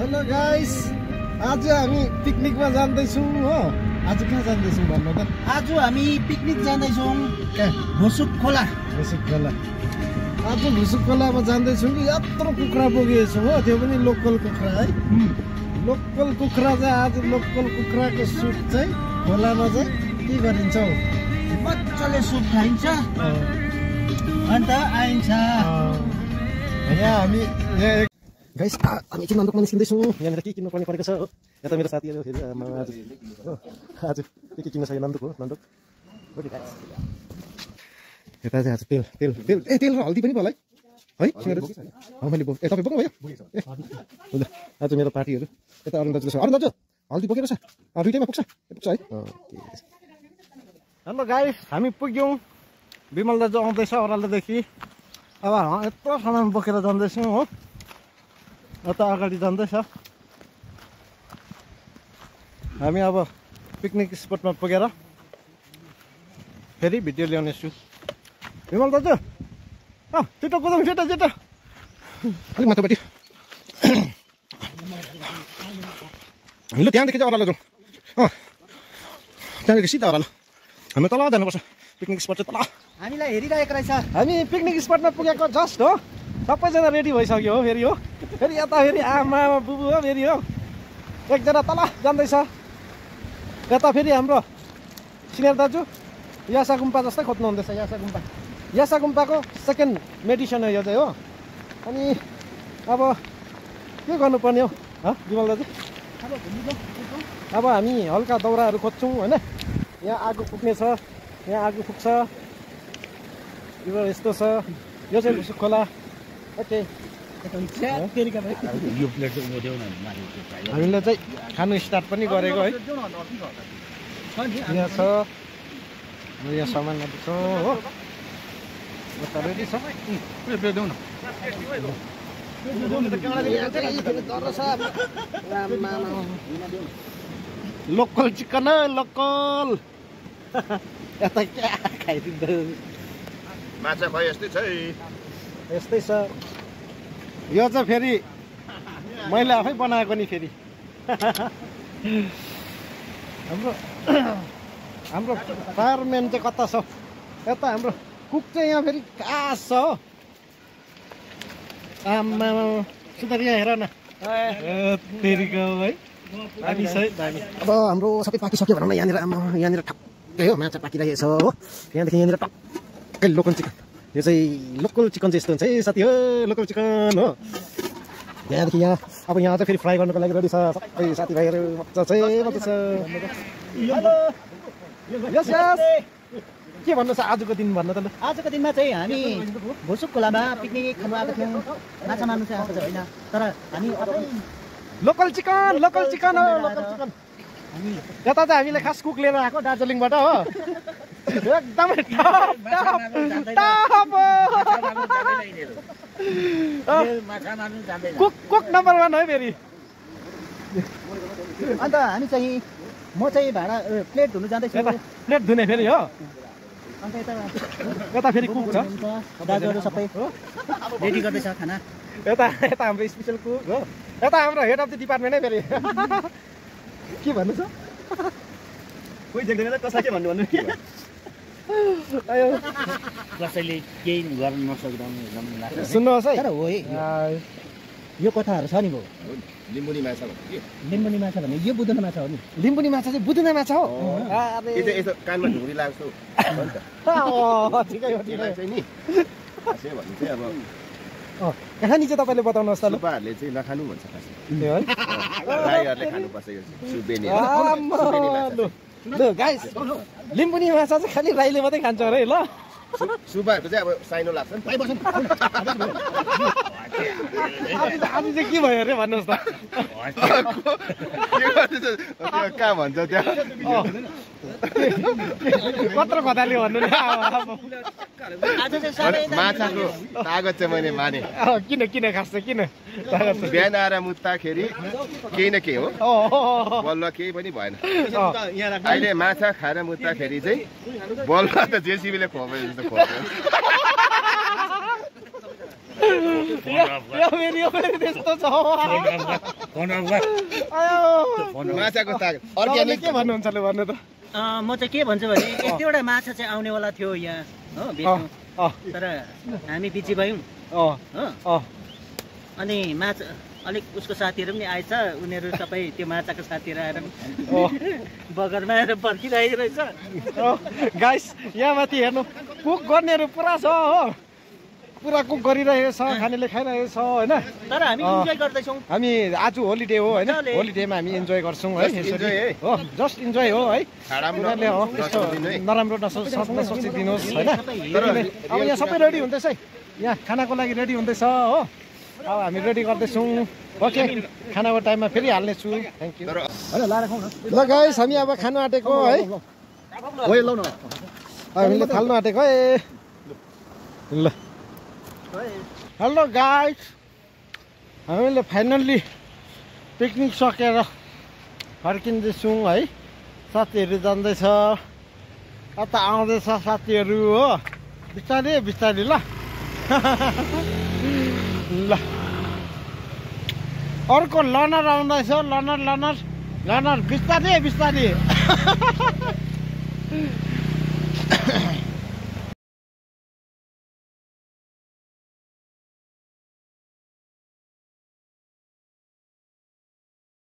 Hello guys, आज हामी पिकनिकमा जाँदैछौँ हो। आज कहाँ जाँदैछौँ भन्नु त? आज हामी पिकनिक जाँदैछौँ कहाँ? भुसुक खोला। भुसुक खोला। आज भुसुक खोलामा जाँदैछौँ कि यत्रो कुखुरा बोकेछौँ हो, त्यो पनि लोकल कुखुरा है। लोकल कुखुरा चाहिँ आज लोकल कुखुराको सुप चाहिँ खोलामा चाहिँ के गरिन्छ हौ? मजाले सुप खाइन्छ अन्त आइन्छ। यहाँ हामी गाइस हामी किन नन्दुकमा निस्किँदैछौँ। यहाँनिर के किन्नु पर्ने परेको छ हो। यहाँ त मेरो साथीहरू फेरि आज हो, आज के किन्न छ यो नन्दुक हो, नन्दुक। यता चाहिँ आज तेल तेल तेल ए तेल र हल्दी पनि भयो है सिँगेर मैले बोक ए तपाईँ बोक्नु भयो ए हुन्छ। आज मेरो पार्टीहरू यता अरुण दाजु छ। अरुण दाजु हल्दी बोकेको छ दुइटैमा पुग्छ पुग्छ है। हेलो गाइस, हामी पुग्यौँ। विमल दाजु आउँदैछ ओह्रालोदेखि। अब यत्रो सामान बोकेर जाँदैछौँ हो। यता अगाडि जाँदैछ हामी। अब पिकनिक स्पटमा पुगेर फेरि भिडियो ल्याउने छु। विमल दाजु छिटो कुदाउँ, छिटो छिटो अलिक माथिपट्टि। ल त्यहाँदेखि चाहिँ ओह्रालो जाउँ। त्यहाँदेखि सिधा ओह्रालो। हामी तल जानुपर्छ। पिकनिक स्पट चाहिँ तल हामीलाई हेरिरहेको रहेछ। हामी पिकनिक स्पटमा पुगेको जस्ट हो। सबैजना रेडी भइसक्यो हो। फेरि हो फेरि यता फेरि आमा बुबु हो फेरि हो। एकजना तल जाँदैछ। यता फेरि हाम्रो सिनियर दाजु यासा गुम्पा जस्तै खोज्नु हुँदैछ। यासा गुम्पाको सेकेन्ड मेडिसन हो यो चाहिँ हो। अनि अब के गर्नुपर्ने हो विमल दाजु? अब हामी हल्का दौराहरू खोज्छौँ होइन। यहाँ आगो पुग्ने छ, यहाँ आगो पुग्छ। यो यस्तो छ। यो चाहिँ भुसुक खोला। ओके हामीले चाहिँ खानु स्टार्ट पनि गरेको है। यहाँ छ यहाँ सामानहरू छ हो। रेडी छ लोकल चिकन लोकल। यता क्या खाइदिँदा माछा खै यस्तै छ यस्तै छ। यो चाहिँ फेरि मैले आफै बनाएको नि फेरि। हाम्रो फायरम्यान चाहिँ कता छ? यता हाम्रो कुक चाहिँ यहाँ फेरि खास छ हो। आमा सुधार यहाँ हेर न फेरिको है। दामी छ है दामी। अब हाम्रो सबै पाकिसक्यो भनौँ न। यहाँनिर आमा यहाँनिर ठक्कै हो माछा पाकिरहेको छ हो। त्यहाँदेखि यहाँनिर टक्कै लोकल चिकन। यो चाहिँ लोकल चिकन चाहिँ यस्तो हुन्छ है साथी हो। लोकल चिकन हो। त्यहाँदेखि यहाँ अब यहाँ चाहिँ फेरि फ्राई गर्नुको लागि रेडी छ सबै साथीभाइहरू। मजा छ मजा छ। यस यस के भन्नु छ आजको दिन भन्नु त? आजको दिनमा चाहिँ हामी भुसुक खोलामा पिकनिक खानु आएको थियौँ। माछा मार्नु चाहिँ आएको छ होइन, तर हामी लोकल चिकन हो लोकल चिकन। यता चाहिँ हामीले खास कुक लिएर आएको दार्जिलिङबाट हो। एकदमै कुक नम्बर 1 है फेरि। अन्त हामी चाहिँ म चाहिँ भाडा प्लेट धुनु जाँदैछु। प्लेट धुने फेरि हो। अन्त यता फेरि कुक छ। दाजुहरू सबै रेडी गर्दैछ खाना। यता हाम्रो स्पेसल कुक हो। यता हाम्रो हेड अफ द डिपार्टमेन्टै फेरि। के भन्नु छ? कोही देख्दैन त कसलाई के भन्नु कसैले केही गर्न नसक्दा सुन्नुहोस् है। तर हो है यो कथाहरू छ नि भयो। लिम्बुनी माछा भन्नु के? लिम्बुनी माछा भने यो बुदुना माछा हो नि। लिम्बुनी माछा चाहिँ बुदुना माछा हो। यसो कानमा ढुङ्ग्री लाग्छ हो नि त। ठिकै हो ठिकै चाहिँ नि खासै भन्नु चाहिँ अब कहानी चाहिँ तपाईँले बताउनुहोस् त। सुब्बाहरूले चाहिँ नखानु भन्छ खास। त्यो है राईहरूले खानुपर्छ यो सुबेनी। ल गाइस लिम्बुनी माछा चाहिँ खालि राईले मात्रै खान्छ अरे ल। सुब्बाहरूको चाहिँ अब साइनो लाग्छ नि त। आज चाहिँ के भयो अरे भन्नुहोस् त। कहाँ भन्छ त्यहाँ कत्रो खदाले भन्नु नि। माछाको तागत चाहिँ मैले माने। किन किन खास चाहिँ किन? बिहान आएर मुत्दाखेरि केही न केही हो, बल्ल केही पनि भएन। अहिले माछा खाएर मुत्दाखेरि चाहिँ बल्ल त जेसीबीले खोप्यो जस्तो खोप्यो। यो फेरि त्यस्तो छ माछाको तागत अर्ग्यानिक के भन्नुहुन्छ ल भन्नु त म चाहिँ के भन्छु भने एक दुईवटा माछा चाहिँ आउनेवाला थियो यहाँ हो बेच्नु तर हामी बिजी भयौँ हो अनि माछा अलिक उसको साथीहरू पनि आएछ उनीहरू सबै त्यो माछाको साथीहरू आएर बगरमा आएर पर्खिरहेको रहेछ गाइस यहाँ माथि हेर्नु कुक गर्नेहरू पुरा छ हो पुरा कुक गरिरहेको छ खानेले खाइरहेको छ होइन तर हामी इन्जोय गर्दैछौँ हामी आज होलिडे हो होइन होलिडेमा हामी इन्जोय गर्छौँ है यसरी हो जस्ट इन्जोय हो है उनीहरूले हो त्यस्तो नराम्रो नसोचिदिनुहोस् होइन अब यहाँ सबै रेडी हुँदैछ है यहाँ खानाको लागि रेडी हुँदैछ हो अब हामी रेडी गर्दैछौँ ओके खानाको टाइममा फेरि हाल्नेछु थ्याङ्क यू ल गाइस हामी अब खानु आँटेको है हामीले थाल्नु आँटेको है ल हेलो गाइस हामीले फाइनल्ली पिकनिक सकेर फर्किँदैछौँ है साथीहरू जाँदैछ यता आउँदैछ साथीहरू हो बिस्तारै बिस्तारै ल ल अर्को लनर आउँदैछ लनर बिस्तारै बिस्तारै